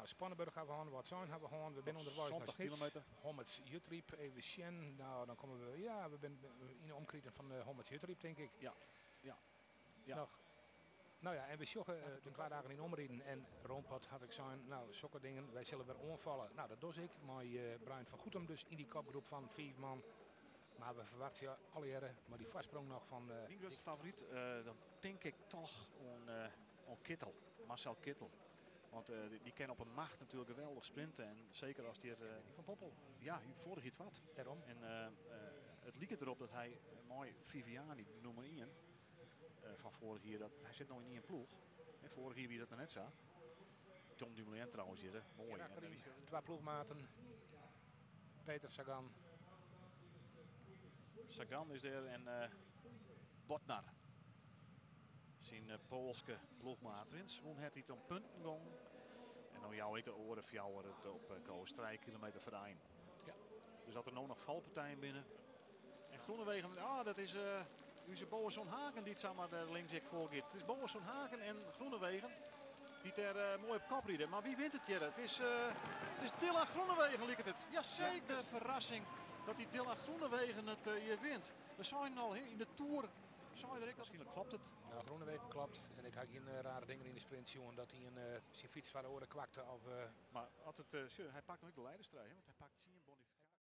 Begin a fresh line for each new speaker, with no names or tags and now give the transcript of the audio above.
Nou, Spannenburg hawwe we hân, Wâldsein hawwe we hân. We binne ûnderweis nei
70
Snits.
kilometer.
Hommerts Jutryp, even sjen. Nou, dan komme we, ja, we binne yn de omkriten fan Hommerts Jutryp, tink ik.
Ja.
Noch. Nou ja, en we sjogge de 2 dagen yn omriden en Roompot had ik sein, nou, sokke dingen, wy sille wer oanfalle. Nou, dat doch ik mei Brian van Goetem dus yn dy kopgroep fan fiif man. Mar we ferwachtsje allegearre, mar dy foarsprong noch fan
Myn grutste favoryt, dan tink ik toch oan Kittel, Marcel Kittel. Want dy kin op in macht natuerlik geweldich sprinte. En seker as dy er,
Van Poppel.
Ja, foarich jier wat.
Dêrom.
En it liket derop dat hy mei Viviani, nûmer 1 fan foarich jier, dat hy sit no yn ien ploech. En foarich jier wie dat noch net sa. Tom Dumoulin trouwens hjir, hè. Moai.
Hjir achteryn, twa ploechmaten. Peter Sagan.
Sagan is dêr en Bodnar. Syn Poalske ploechmaat. Wins wûn het om punten gong. En dan jou ik de oare fjouwer it op koers. 3 kilometer foar de ein. Dus as der no noch falpartijen binne. En Groenewegen, ah, dat is ús Boasson Hagen dy't samar dêr links ek foar giet. It is Boasson Hagen en Groenewegen dy't dêr moai op kop ride. Mar wa wint it hjir? It is Dylan Groenewegen, liket it. Jaseker, de ferrassing dat dy Dylan Groenewegen it hjir wint. We seinen al yn de Tour, sei er ek, wierskynlik kloppet it.
Nou, Groenewegen kloppet. En ik ha gjin rare dingen yn de sprint sjoen dat hy syn fyts foar de oare kwakte. Of,
Mar as it, sjoch, hy pakt noch de liederstrui, hè, want hy pakt 10 boni.